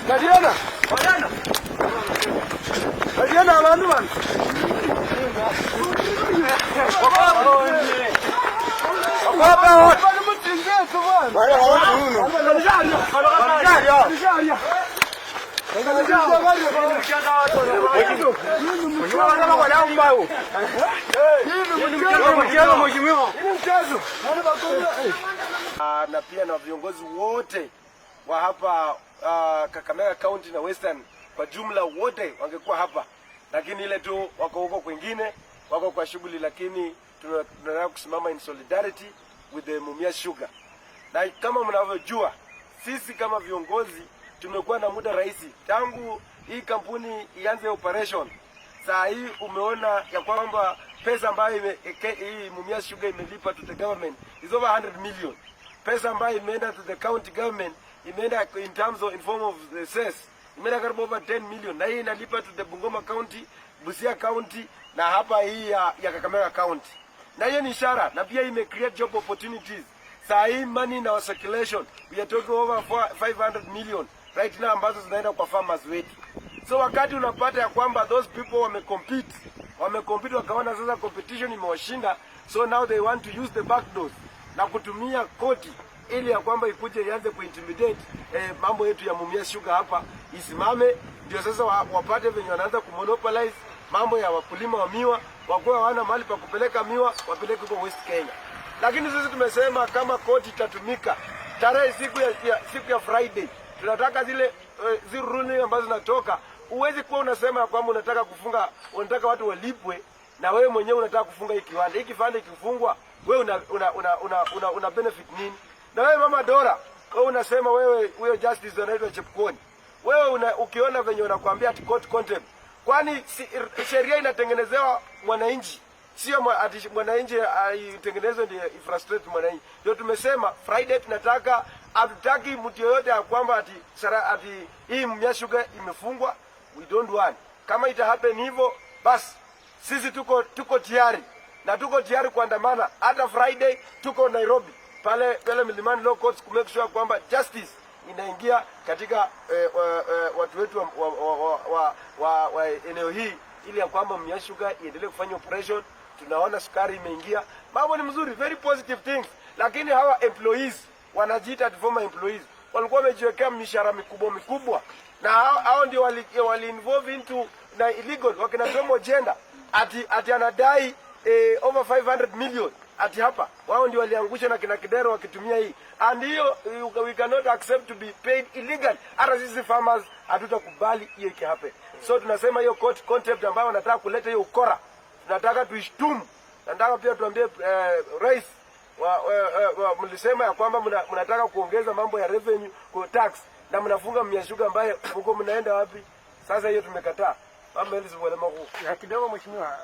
Kadiana. Kadiana abantu bano. Na pia na viongozi wote wa hapa Kakamega County na Western kwa jumla wote wangekuwa hapa, lakini ile tu wako huko kwingine, wako kwa shughuli, lakini tunataka kusimama in solidarity with the Mumias Sugar. Na kama mnavyojua, sisi kama viongozi tumekuwa na muda rahisi tangu hii kampuni ianze operation. Saa hii umeona ya kwamba pesa ambayo hii Mumias Sugar imelipa to the government is over 100 million. Pesa ambayo imeenda to the county government imeenda in terms of in form of the cess imeenda karibu over 10 million, na hii inalipa to the Bungoma County, Busia County na hapa hii ya Kakamega County, na hiyo ni ishara, na pia ime create job opportunities. Saa hii money in our circulation, we are talking over 500 million right now ambazo zinaenda kwa farmers wetu. So wakati unapata ya kwamba those people wamecompete wakaona sasa competition imewashinda, so now they want to use the back doors na kutumia koti ili ya kwamba ikuje ianze kuintimidate mambo yetu ya Mumias Sugar hapa isimame, ndio sasa wapate venye wanaanza kumonopolize mambo ya wakulima wa miwa, wakuwa hawana mahali pa kupeleka miwa, wapeleke huko West Kenya. Lakini sisi tumesema kama koti itatumika tarehe siku ya Friday, tunataka zile ruling ambazo zinatoka. Huwezi kuwa unasema ya kwamba unataka kufunga, unataka watu walipwe na wewe mwenyewe unataka kufunga hii kiwanda. Hii kiwanda ikifungwa, wewe una benefit nini? Na wewe Mama Dora, wewe unasema wewe huyo justice anaitwa Chepkwony. Wewe ukiona venye unakwambia ati court contempt. Kwani sheria inatengenezewa mwananchi, sio ati mwananchi aitengenezwe ndio ifrustrate mwananchi. Ndio tumesema Friday tunataka, hatutaki mtu yoyote ya kwamba ati hii Mumias Sugar imefungwa. We don't want. Kama ita happen hivyo, basi sisi tuko tayari na tuko tayari kuandamana. Hata Friday tuko Nairobi pale pale Milimani Law Courts ku make sure kwamba justice inaingia katika watu wetu wa eneo hii ili ya kwamba Mumias Sugar iendelee kufanya operation. Tunaona sukari imeingia, mambo ni mzuri, very positive things, lakini hawa employees wanajiita former employees walikuwa wamejiwekea mishahara mikubwa mikubwa, na hao ndio wali involve into na illegal wakina Tom Ojienda ati anadai over 500 million ati hapa wao ndio waliangusha na kina Kidero wakitumia hii, and hiyo we cannot accept to be paid illegal. Hata sisi farmers hatutakubali hiyo ikihappen. So tunasema hiyo court contempt ambayo wanataka kuleta hiyo ukora, tunataka tuishtumu. Nataka pia tuambie rais mlisema ya kwamba mnataka kuongeza mambo ya revenue kwa tax na mnafunga Mumias Sugar ambaye huko mnaenda wapi? Sasa hiyo tumekataa. Mama Elizabeth. Ya kidogo, mheshimiwa.